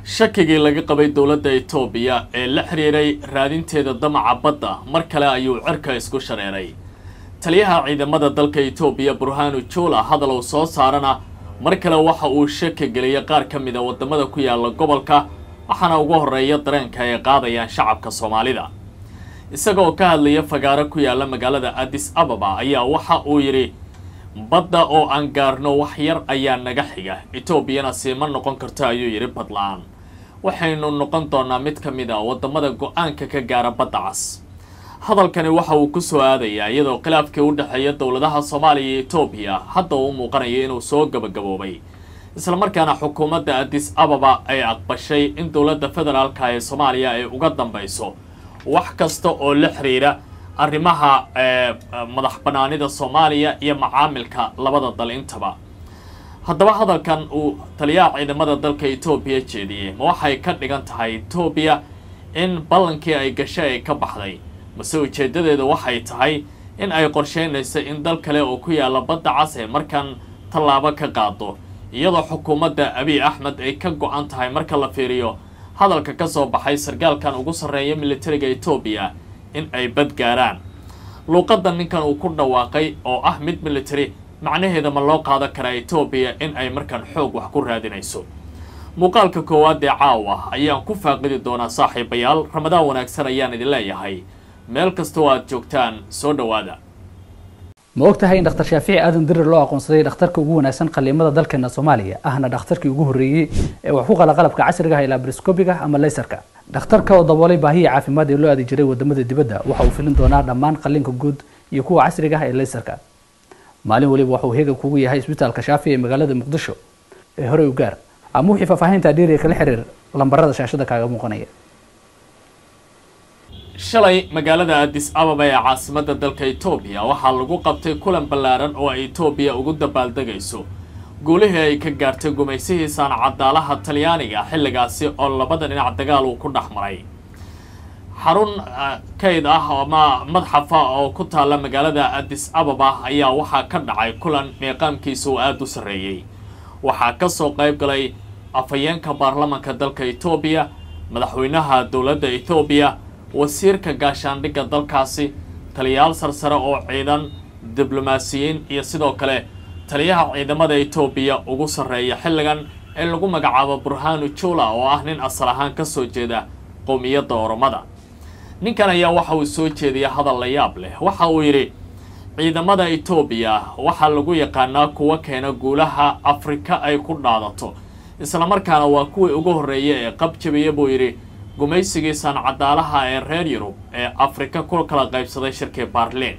Shakigii laga qabay dowladda Itoobiya ee la xiriiray raadinteeda damaca badda mar kale ayuu cirka isku shareeray. Taliyaha ciidamada dalka Itoobiya Burhanu Jula hadal uu soo saarana mar kale waxa uu shaki geliyay qaar ka mid a wadamada ku yaala gobolka, waxaana ugu horeeya dareenka ay qaadayaan shacabka Soomaalida. Isagoo ka hadlaya fagaaro ku yaala magaalada Addis Ababa ayaa waxa uu yidhi: badda oo aan gaarno wax yar ayaa naga xiga, Etoobiyana siima noqon karto, ayuu yidhi. Badla-aan waxaynu noqon doonaa mid ka mid a wadamada go-aanka ka gaara badda cas. Hadalkani waxa uu ku soo aadayaa iyadoo khilaafkii u dhexeeya dowladaha Soomaaliya iyo Etoobiya hadda uu muuqanayo inuu soo gabagaboobay, islamarkaana xukuumadda Addis Ababa ay aqbashay in dowladda federaalka ee Soomaaliya ay uga dambeyso wax kasta oo la xiriira arrimaha madax banaanida Soomaaliya iyo macaamilka labada dal intaba. Haddaba hadalkan uu taliyaha ciidamada dalka Etoobiya jeediyey ma waxay ka dhigan tahay Etoobiya in ballankii ay gashay ay ka baxday, mase ujeeddadeedu waxay tahay in ay qorsheynayso in dal kale oo ku yaala badda cas ay markan tallaabo ka qaado, iyadoo xukuumadda Abiy Axmed ay ka go-an tahay marka la fiiriyo hadalka ka soo baxay sargaalkan ugu sarreeya militariga Etoobiya in ay badgaaraan? Luuqadda ninkan uu ku dhawaaqay oo ah mid military, macnaheeda ma loo qaadan karaa Etoobiya in ay markan xoog wax ku raadinayso? Muuqaalka koowaad ee caawa ayaan ku faaqidi doonaa. Saaxiibayaal, Ramadaan wanaagsan ayaan idin leeyahay meel kastoo aad joogtaan, soo dhowaada. Ma og tahay in Dhakhtar Shaafici Aadan Dirir loo aqoonsaday dhakhtarka ugu wanaagsan qaliimada dalkeena Soomaaliya, ahna dhakhtarkii ugu horreeyey ee wax ku qala qalabka casriga ah ee laparoscopiga ama laserka? Dhakhtarka oo daboolay baahiya caafimaad ee loo aadi jiray wadamada dibadda waxa uu filin doonaa dhammaan qaliinka guud iyo kuwa casriga ah ee laserka. Maalin waliba waxa uu heega kugu yahay Isbitaalka Shaafi ee magaalada Muqdisho ee horey u gaar, ama wixii faahfaahinta dheeriga kala xiriir lambarada shaashada kaaga muuqanaya. Shalay magaalada Addis Ababa ee caasimadda dalka Etoobiya waxaa lagu qabtay kulan ballaaran oo ay Etoobiya ugu dabaaldegayso guulihii ay ka gaartay gumaysihii sancadaalaha Talyaaniga, xilligaasi oo labada dhinac dagaal uu ku dhex maray. Xarun kayd ah ama madxafa oo ku taalla magaalada Addis Ababa ayaa waxaa ka dhacay kulan meeqaamkiisa uu aada u sarreeyey. Waxaa ka soo qayb galay afhayeenka baarlamanka dalka Etoobiya, madaxweynaha dowladda Etoobiya, wasiirka gaashaandhigga dalkaasi, taliyaal sarsare oo ciidan, diblomaasiyiin iyo sidoo kale taliyaha ciidamada Etoobiya ugu sarreeya xilligan ee lagu magacaabo Burhanu Jula, oo ah nin asal ahaan ka soo jeeda qowmiyadda Oromada. Ninkan ayaa waxa uu soo jeediyay hadal la yaab leh. Waxa uu yidhi: ciidamada Etoobiya waxaa lagu yaqaanaa kuwa keena guulaha Afrika ay ku dhaadato, islamarkaana waa kuwii ugu horreeya ee qabjabiya, buu yidhi, gumaysigii sancadaalaha ee reer Yurub ee Afrika ku kala qaybsaday shirkii Barliin.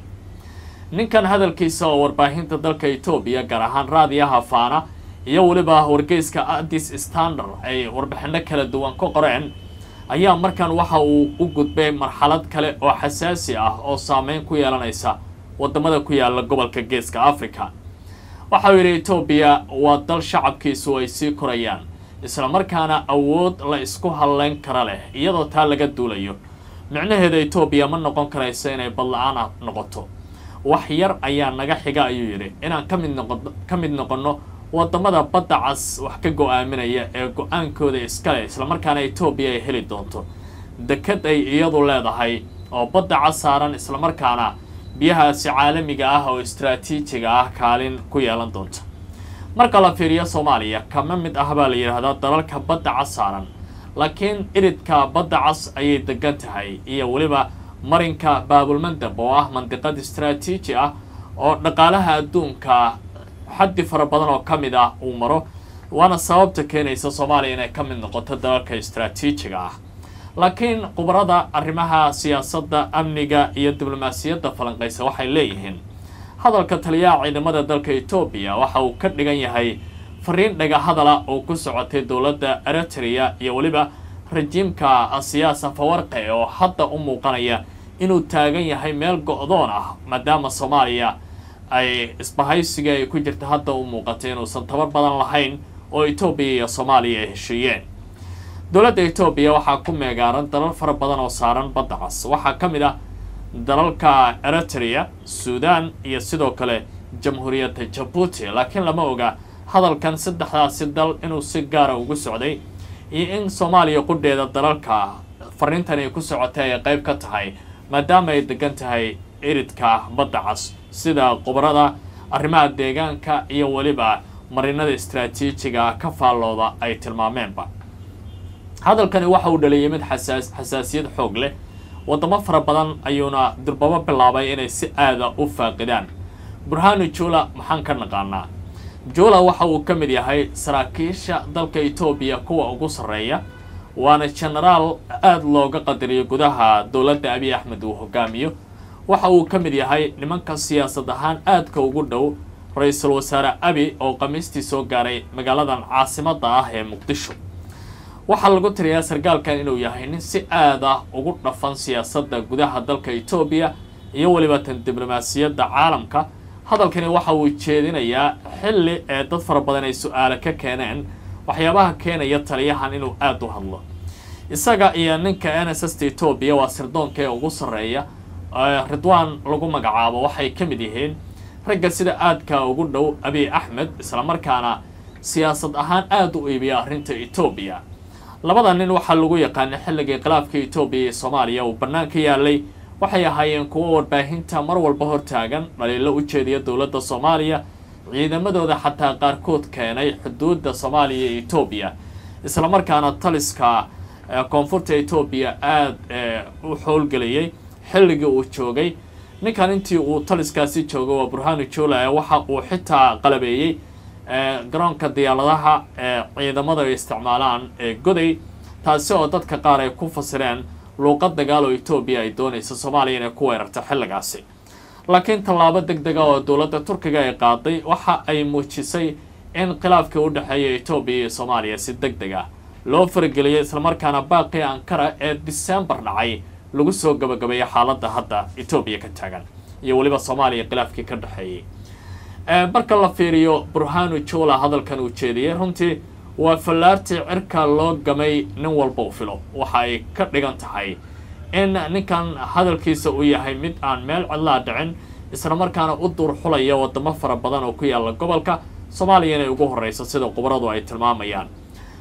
Ninkan hadalkiisa oo warbaahinta dalka Etoobiya, gaar ahaan raadiyaha Faana iyo weliba wargeyska Addis Standard, ay warbixino kala duwan ku qoreen, ayaa markan waxa uu u gudbay marxalad kale oo xasaasi ah oo saameyn ku yeelanaysa wadamada ku yaala gobolka Geeska Africa. Waxa uu yidhi: Etoobiya waa dal shacabkiisu ay sii korayaan, islamarkaana awood la isku hadleyn kara leh. Iyadoo taa laga duulayo, micnaheeda Etoobiya ma noqon karayso inay badla-aan noqoto. Wax yar ayaa naga xiga, ayuu yidhi, inaan ka mid noqonno wadamada badda cas wax ka go-aaminaya ee go-aankooda iskale, islamarkaana Etoobiya ay heli doonto dekad ay iyadu leedahay oo badda cas saaran, islamarkaana biyahaasi caalamiga ah oo istraatiijiga ah kaalin ku yeelan doonta. Marka la fiiriyo, Soomaaliya kama mid ah baa la yidhaahdaa dalalka badda cas saaran, laakiin iridka badda cas ayay degan tahay iyo weliba marinka Baabulmandab oo ah mandiqad istraatiiji ah oo dhaqaalaha adduunka xaddi fara badan oo ka mid ah uu maro, waana sababta keenaysa Soomaaliya inay ka mid noqoto dalalka istraatiijiga ah. Laakiin khubarada arrimaha siyaasadda, amniga iyo diblomaasiyadda falanqaysa waxay leeyihiin hadalka taliyaha ciidamada dalka Etoobiya waxa uu ka dhigan yahay fariin dhaga hadala oo ku socotay dowladda Eritrea iyo weliba rajiimka Asiyaas Afawarqe oo hadda u muuqanaya inuu taagan yahay meel go-doon ah, maadaama Soomaaliya ay isbahaysiga ay ku jirta hadda u muuqatay inuusan tabar badan lahayn oo Etoobiya iyo Soomaaliya ay heshiiyeen. Dowladda Etoobiya waxaa ku meegaaran dalal fara badan oo saaran badda cas. Waxaa ka mid ah dalalka Eritrea, Suudan iyo sidoo kale Jamhuuriyadda Jabuuti, laakiin lama oga hadalkan saddexdaasi dal inuu si gaara ugu socday iyo in Soomaaliya qudheeda dalalka fariintan ay ku socotay ay qayb ka tahay, maadaama ay degan tahay iridka badda cas, sida khubarada arrimaha deegaanka iyo weliba marinada istaraatiijiga ka faallooda ay tilmaameenba. Hadalkani waxa uu dhaliyay mid xasaasiyad xoog leh, waddamo fara badan ayuuna durbabo bilaabay inay si aada u faaqidaan. Burhanu Jula maxaan ka naqaanaa? Jula waxa uu ka mid yahay saraakiisha dalka Etoobiya kuwa ugu sarreeya, waana genaraal aada looga qadariyo gudaha dowladda Abiy Axmed uu hogaamiyo. Waxa uu ka mid yahay nimanka siyaasad ahaan aadka ugu dhow ra-iisul wasaare Abi oo khamiistii soo gaaray magaaladan caasimadda ah ee Muqdisho. Waxaa lagu tiriyaa sargaalkan inuu yahay nin si aad ah ugu dhafan siyaasadda gudaha dalka Etoobiya iyo weliba tan diblomaasiyadda caalamka. Hadalkani waxa uu jeedinayaa xilli ee dad fara badan ay su-aale ka keeneen waxyaabaha keenaya taliyahan inuu aada u hadlo. Isaga iyo ninka N S S ta Etoobiya waa sirdoonka ee ugu sarreeya, Ridwaan lagu magacaabo, waxay ka mid yihiin ragga sida aadka ugu dhow Abiy Axmed, islamarkaana siyaasad ahaan aada u iibiya arrinta Etoobiya. Labada nin waxaa lagu yaqaanay xilligii khilaafka Etoobiya iyo Soomaaliya uu bannaanka yaalay, waxay ahaayeen kuwo warbaahinta mar walba hortaagan, dhaliilo u jeediya dowladda Soomaaliya, ciidamadooda xataa qaarkood keenay xuduudda Soomaaliya iyo Etoobiya, islamarkaana taliska koonfurta Etoobiya aada u howlgeliyey xilligii uu joogay. Ninkan intii uu taliskaasi joogay waa Burhanu Jula, waxa uu xitaa qalabeeyey garoonka diyaaradaha ee ciidamada ay isticmaalaan ee Goday, taasi oo dadka qaar ay ku fasireen luuqad dagaal oo Etoobiya ay doonayso Soomaaliya inay ku weerarto xilligaasi. Laakiin tallaabo deg dega oo dowladda Turkiga ay qaaday waxa ay muujisay in khilaafkii u dhexeeya Etoobiya iyo Soomaaliya si deg deg ah loo farageliyay, islamarkaana baaqii Ankara ee Disembar dhacay lagu soo gabagabeeyay xaaladda hadda Etoobiya ka taagan iyo weliba Soomaaliya khilaafkii ka dhexeeyay. Marka la fiiriyo Burhanu Jula hadalkan uu jeediyey, runtii waa fallaartii cirka loo gamay nin walba u filo. Waxa ay ka dhigan tahay in ninkan hadalkiisa uu yahay mid aan meel cidlaa dhicin, islamarkaana u duurxulaya waddamo fara badan oo ku yaalla gobolka, Soomaaliya inay ugu horreyso sida khubaradu ay tilmaamayaan.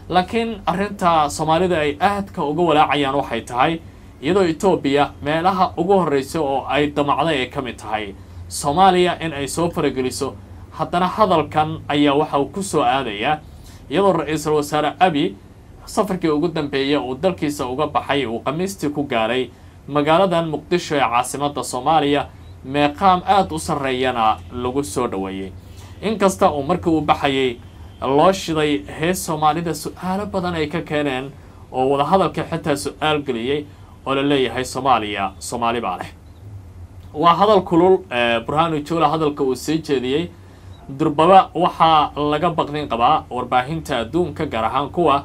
Laakiin arrinta Soomaalida ay aadka uga walaacayaan waxay tahay iyadoo Etoobiya meelaha ugu horreysa oo ay damacday ay ka mid tahay Soomaaliya in ay soo farageliso, haddana hadalkan ayaa waxa uu ku soo aadayaa iyadoo ra-iisul wasaare Abi safarkii ugu dambeeyay uu dalkiisa uga baxay uu khamiistii ku gaaray magaaladan Muqdisho ee caasimadda Soomaaliya, meeqaam aada u sarreeyana lagu soo dhoweeyey. Inkasta uu markii uu baxayay loo shiday hees Soomaalida su-aalo badan ay ka keeneen oo wadahadalkii xitaa su-aal geliyey oo la leeyahay Soomaaliya Soomaali baa leh. Waa hadal kulul Burhanu Jula hadalka uu sii jeediyey. Durbaba waxaa laga baqdin qabaa warbaahinta adduunka, gaar ahaan kuwa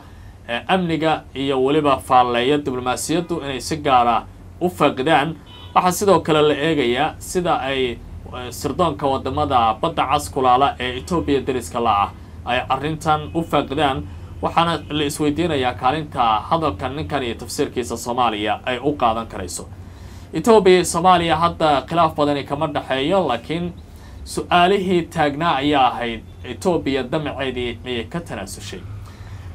amniga iyo weliba faalleeya diblomaasiyaddu inay si gaara u faaqidaan. Waxaa sidoo kale la eegayaa sida ay sirdoonka waddamada badda cas kulaala ee Etoobiya dariska la ah ay arrintan u faaqidaan, waxaana la isweydiinayaa kaalinta hadalka ninkan iyo tafsiirkiisa Soomaaliya ay u qaadan karayso. Etoobiya iyo Soomaaliya hadda khilaaf badani kama dhexeeyo, laakiin su-aalihii taagnaa ayaa ahayd Etoobiya damaceedii miyay ka tanaasushay?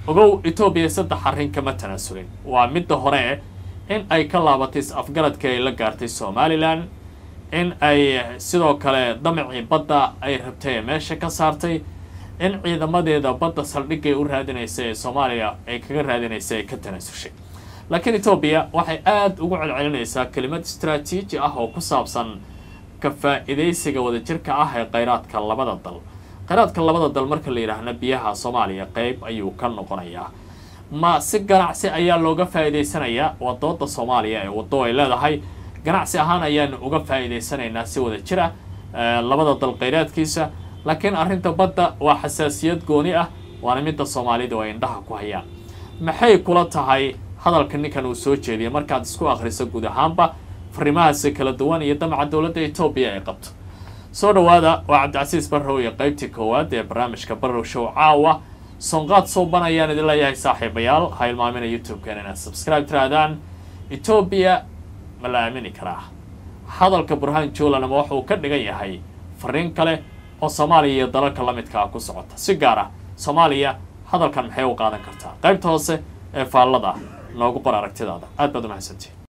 Ogow, Etoobiya saddex arrin kama tanaasulin. Waa midda hore in ay ka laabatay is-afgaradkii ay la gaartay Somalilan, in ay sidoo kale damacii badda ay rabtay meesha ka saartay, in ciidamadeeda badda saldhigay u raadinaysa ee Soomaaliya ay kaga raadinaysa ay ka tanaasushay. Laakiin Etoobiya waxay aada ugu celcelinaysaa kelimad istaraatiiji ah oo ku saabsan ka faa'iidaysiga wadajirka ah ee kheyraadka labada dal. Kheyraadka labada dal marka la yidhaahna biyaha Soomaaliya qeyb ayuu ka noqonayaa. Ma si ganacsi ayaa looga faa'iidaysanayaa? Waa dooda Soomaaliya ee waddo ay leedahay ganacsi ahaan ayaanu uga faa'iidaysanaynaa si wadajir ah labada dal kheyraadkiisa. Laakiin arrinta badda waa xasaasiyad gooni ah, waana midda Soomaalidu ay indhaha ku hayaan. Maxay kula tahay hadalka ninkan uu soo jeediyay markaad isku akhriso guud ahaanba fariimahaasi kala duwan iyo damaca dowladda Etoobiya ay qabto? Soo dhawaada, waa Cabdicasiis Barrow iyo qaybtii koowaad ee barnaamijka Barrow Show caawa. Soonqaad suuban ayaan idin leeyahay saaxiibayaal, ha ilmaamina YouTube-kan inaad subscribe tirahdaan. Etoobiya ma la aamini karaa? Hadalka Burhaan Julan ma wuxuu ka dhigan yahay fariin kale oo Soomaaliya iyo dalalka la midka ah ku socota? Si gaar ah Soomaaliya hadalkan maxay u qaadan kartaa? Qaybta hoose ee faallada noogu qor aragtidaada. Aad baad u mahadsantihin.